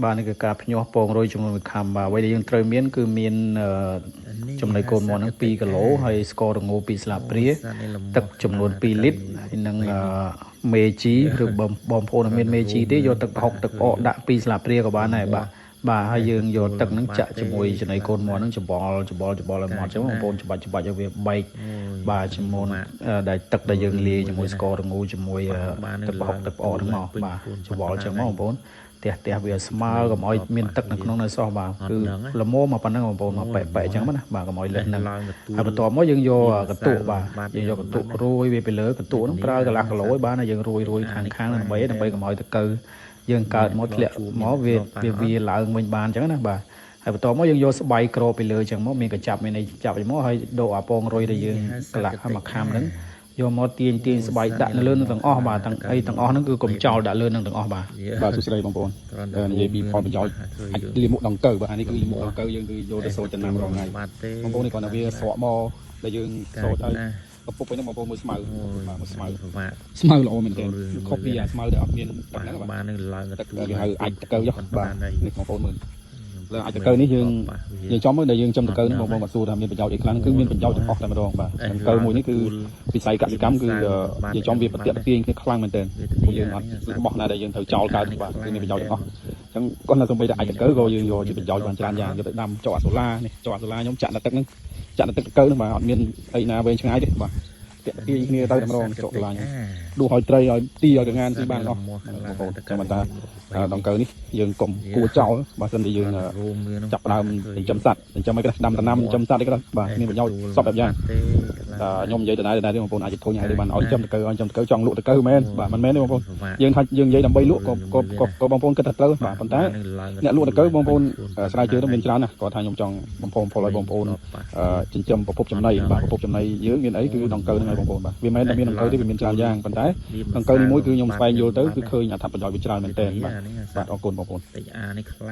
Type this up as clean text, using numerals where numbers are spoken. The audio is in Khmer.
បាទនេះគឺការភ្ញាស់ពងរុយចំនួន1ខាំបាទអ្វីដែលយើងត្រូវមានគឺមានចំណីកូនមាន់ហ្នឹង2គីឡូហើយស្កររងូ2ស្លាបព្រាទឹកចំនួន2លីត្រហើយនឹងមេជីឬបងប្អូនអត់មានមេជីទេយកទឹកប្រហុកទឹកផ្អកដាក់2ស្លាបព្រាក៏បានដែរបាទបាទហើយយើងយកទឹកហ្នឹងចាក់ជាមួយចំណីកូនមាន់ហ្នឹងច្បល់ច្បល់ច្បល់ឲ្យម៉ត់អញ្ចឹងបងប្អូនច្បាច់ច្បាច់ឲ្យវាបែកបាទចំនួនដែលទឹកដែលយើងលាយជាមួយស្កររងូជាមួយទឹកប្រហុកទឹកផ្អកហ្នឹងមកបាទច្បល់អញ្ចឹងមកបងប្អូន ទះទះវាស្មើកុំឲ្យមានទឹកនៅក្នុងនៅសោះបាទគឺល្មមមកប៉ុណ្ណឹងបងប្អូនមកប៉ែប៉ែអញ្ចឹងណាបាទកុំឲ្យលើសហ្នឹងហើយបន្ទាប់មកយើងយកកន្ទក់បាទយើងយកកន្ទក់រួយវាពីលើកន្ទក់ហ្នឹងប្រើកន្លះគីឡូឲ្យបានហើយយើងរួយរួយខាងខាងដើម្បីដើម្បីកុំឲ្យតកៅយើងកើតមកធ្លាក់មកវាវាវាឡើងវិញបានអញ្ចឹងណាបាទហើយបន្ទាប់មកយើងយកស្បៃក្របពីលើអញ្ចឹងមកមានកញ្ចាប់មានអីចាប់អីមកហើយដកអាពងរុយដែលយើងកន្លះមួយខាំហ្នឹងយកមកទាញទាញស្បែកដាក់នៅលើនឹងទាំងអស់បាទទាំងអីទាំងអស់ហ្នឹងគឺកុំចោលដាក់លើនឹងទាំងអស់បាទ បាទសួស្តីបងប្អូននិយាយពីផលប្រយោជន៍អាចលាមកដង្កូវបាទអានេះគឺលាមកដង្កូវយើងគឺយកទៅសូត្រចំណាំរាល់ថ្ងៃបងប្អូននេះគាត់ថាវាស្រកមកដែលយើងសូត្រឲ្យកពុកវិញហ្នឹងបងប្អូនមួយស្មៅបាទមួយស្មៅស្មៅល្អមែនទែនខុសពីអាស្មៅដែលអត់មានទឹកហ្នឹងបាទ បាននឹងឡើង ទឹកគេហៅអាចតកៅចុះបាទនេះបងប្អូនមើលលើអាចតកៅនេះយើងនិយាយចំមើលដែលយើងចំតកៅនេះបងប្អូនគាត់សួរថាមានប្រយោជន៍អីខ្លះគឺមានប្រយោជន៍ទាំងអស់តែម្ដងបាទដង្កូវមួយនេះគឺវិស័យកសិកម្មគឺនិយាយចំវាប្រតិបត្តិទាញគ្នាខ្លាំងមែនទែនពួកយើងអត់របស់ណាដែលយើងត្រូវចោលកើតបាទគឺមានប្រយោជន៍ទាំងអស់អញ្ចឹងគាត់នៅសំបីតែអាចតកៅក៏យើងយកជាប្រយោជន៍បានច្រើនយ៉ាងយកទៅដាំចកអាសូឡានេះចកអាសូឡាខ្ញុំចាក់ដល់ទឹកហ្នឹងចាក់ដល់ទឹកតកៅហ្នឹងបាទអត់មានអីណាវែងឆ្ងាយទេបាទតាក់ទាញគ្នាទៅតែម្ដងចកអាសូឡាខ្ញុំដួសឲ្យត្រីឲ្យទីឲ្យកងានស៊ីបានអស់បងប្អូនចាំថាដង្កូវនេះយើងកុំគួរចោលបើសិនជាយើងចាប់ដើមចិញ្ចឹមសត្វចិញ្ចឹមអីក៏ដាំដំណាំចិញ្ចឹមសត្វអីក៏បាទមានប្រយោជន៍សពបែបយ៉ាងខ្ញុំនិយាយដដែលដដែលទេបងប្អូនអាចធុញហើយបានឲ្យចិញ្ចឹមតកៅឲ្យចិញ្ចឹមតកៅចង់លក់តកៅមែនបាទមិនមែនទេបងប្អូនយើងថាយើងនិយាយដើម្បីលក់ក៏ក៏បងប្អូនគិតថាត្រូវបាទប៉ុន្តែអ្នកលក់តកៅបងប្អូនស្រាវជ្រាវទៅមានច្រើនណាស់គាត់ថាខ្ញុំចង់បំផុសផលឲ្យបងប្អូនចិញ្ចឹមប្រភពចំណីបាទប្រភពចំណីយើងមានអីគឺដង្កូវហ្នឹងហើយបងប្អូនបាទវាមិនមែនតែមានដង្កូវទេវាមានច្រើនយ៉ាងប៉ុន្តែដង្កូវនេះមួយគឺខ្ញុំស្វែងយល់ទៅគឺឃើញអត្ថប្រយោជន៍វាច្រើនមែនទែនបាទបាទអរគុណបងប្អូន តិចអានេះខ្លា